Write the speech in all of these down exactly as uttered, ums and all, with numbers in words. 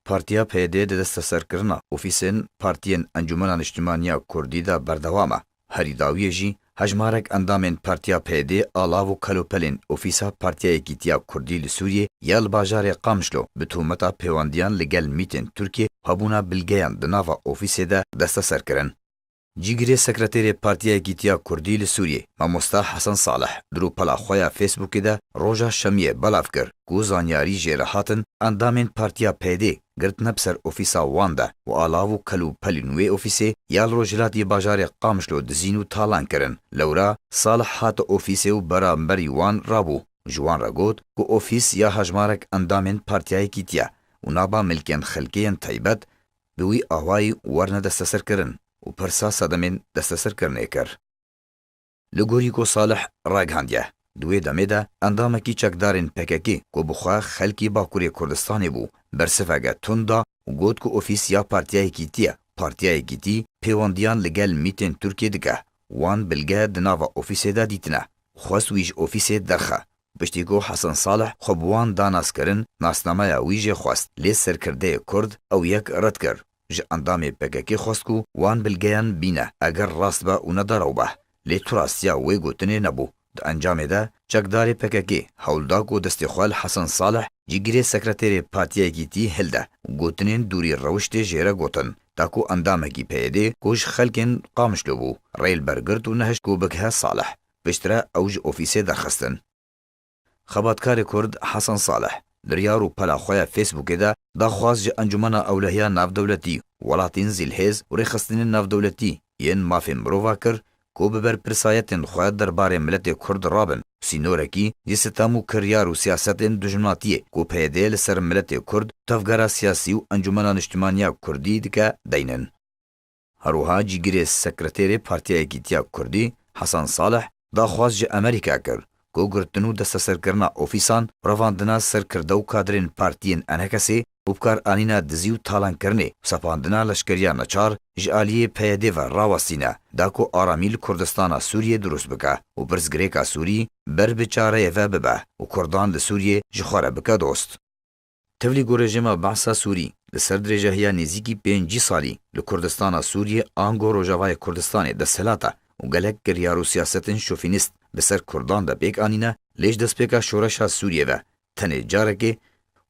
Partiya P Y D di desteserkirina ofîsên partiyên Encûmena Niştimaniya Kurdî de berdewam e. Herî dawiyê jî hejmarek endamên Partiya P Y D alav û kelopelên Ofîsa Partiya Yekîtiya Kurdî li Sûriyê ya li bajarê Qamişlo bi tûmeta pêwendiyan li gel mîtên Tirkiyê û hebûna bilgeyan di nava ofîsê de desteser kirin. Cîgirê Sekreterê Partiya Yekîtiya Kurdî li Sûriyê, Mamosta Hesen Salih, di rûpela xwe ya Facebookê de roja Şemiyê belav kir ku zanyarî jê re hatin endamên Partiya P Y D girtine bi ser ofîsa wan de û alav û kelûpelên wê ofîsê ya li rojhilatî bajarê Qamişlo dizîn û talan kirin. Lewra Salih hate ofîsê û beramberî wan rabû. Ji wan re got ku ofîs ya hejmarek endamên Partiya Yekîtiye û naba milkên xelkê yên taybet bi wî awayî werne desteserkirin û pirsa sedemên desteserkirinê kir. Li gorî ku Salih ragihandiye, di wê demê de endamekî çekdarên P K K ku bi xwe xelkî Bakurê Kurdistanê bû, bersiveke tund da û got ku ofîs ya Partiya Yekîtî ye. Partiya Yekîtî pêwendiyan li gel mîtên Tirkiyê dike. Wan bilge di nava ofîsê de dîtine. Xwest wî ji ofîsê derxe. Piştî ku Hesen Salih xwe bi wan da naskirin, nasnameya wî jê xwest, lê serkirdeyê Kurd ew yek red kir. Ji endamê P K K xwest ku wan bilgeyan bîne, eger rast be û ne derew be. Lê tu rastiya wê gotinê nebû. Di encamê de çekdarê P K K hewl da ku destê xwe li Hesen Salih, cîgirê sekreterê Partiya Yekîtî hilde û gotinên dûrî rewiştê jê re gotin. Da ku endamekî P Y D ku ji xelkên Qamişlo bû, rê li ber girt û nehişt ku bigihe Salih. Piştre ew ji ofîsê derxistin. Xebatkarê Kurd Hesen Salih di riya rûpela xwe ya Facebookê de daxwaz ji Encûmena Ewlehiya Navdewletî, welatên zîlhêz û rêxistinên navdewletî yên mafên mirova kir ku bi berpirsayetên xwe derbarê miletê Kurd rabin û sînorekî ji sitem û kiryar û siyasetên dijminatiyê ku P Y D li ser miletê Kurd, tevgera siyasî û Encûmena Niştimaniya Kurdî dike deynin. Her wiha cîgirê sekreterê Partiya Yekîtiya Kurdî Hesen Salih daxwaz ji Amerîka kir ku girtin û desteserkirina ofîsan, revandina serkirde û kadrên partiyên E N K S'ê û bikaranîna dizî û talankirinê û sepandina leşkeriya neçar ji aliyê P Y D ve rawestîne, da ku aramî li Kurdistana Sûriyê dirust bike û pirsgirêka Sûrî ber bi çareyê ve bibe û Kurdan li Sûriyê ji xwe re bike dost. Tevlî ku rejîma Behsa Sûrî li ser dirêjahiya nêzîkî pêncî salî li Kurdistana Sûriyê ango Rojavayê Kurdistanê desthilat e û gelek kiryar û siyasetên şofînîst bi ser Kurdan de pêk anîne, lê ji destpêka şoreşa Sûriyê ve tenê carekê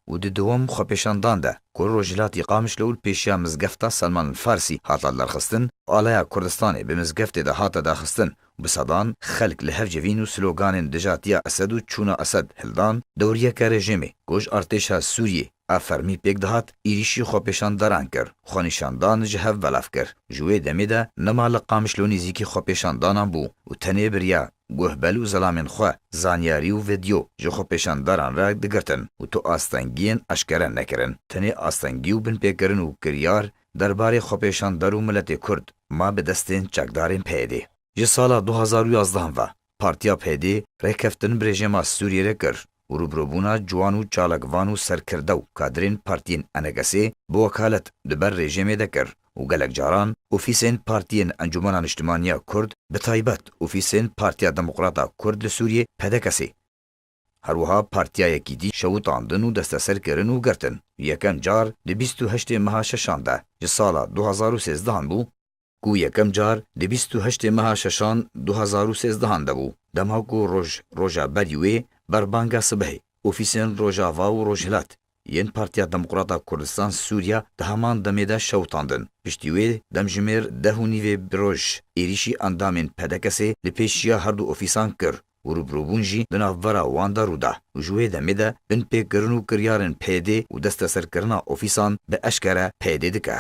û di dewam xwepêşandan de ku rojhilatî Qamişlo û li pêşiya mizgefta Selman el Farsî hate derxistin û alaya Kurdistanê bi mizgeftê de hate daxistin, bi sedan xelk li hev civîn û sloganên dijatiya Esed û çûna Esed hildan, dewriyeke rejîmê ku ji artêşa Sûriyê a fermî pêk dihat, êrîşî xwepêşandaran kir, xwenîşandan ji hev belav kir. Ji wê demê de nema li Qamişlo nêzîkî xwepêşandanan bû û tenê bi riya guhbel û zelamên xwe zanyarî û vîdeo ji xwepêşandaran re digirtin û tu astengiyên eşkere nekirin. Tenê astengî û binpêkirin û kiryar derbarê xwepêşandar û miletê Kurd ma bi destên çekdarên P Y D. Ji sala du hazar û yazdeh ve Partiya P Y D rêkeftin bi rejîma Sûriyê re kir û rûbirûbûna ciwan û çalakvan û serkirde û kadrên partiyên E N K S'ê bi wekalet di ber rejîmê de kir û gelek caran ofîsên partiyên Encûmena Niştimaniya Kurd, bi taybet ofîsên Partiya Demokrata Kurd li Sûriyê, P D K S'ê, her wiha Partiya Yekîtî şewitandin û desteser kirin û girtin. Yekem car di bîst û heştê meha şeşan de ji sala du hazar û sêzdehan bû, ku yekem car di bîst û heştê meha şeşan du hazar û sêzdehan de bû, dema ku roj, roja berî wê berbanga sibehê ofîsên Rojava û Rojhilat yên Partiya Demokrata Kurdistan Sûriya di heman demê de şewitandin. Piştî wê demjimêr deh û nîvê bi roj êrîşî endamên P D K S'ê li pêşiya her du ofîsan kir û rûbirûbûn jî di navbera wan de rû da û ji wê demê de binpêkirin û kiryarên P Y D û desteserkirina ofîsan bi eşkere P Y D dike.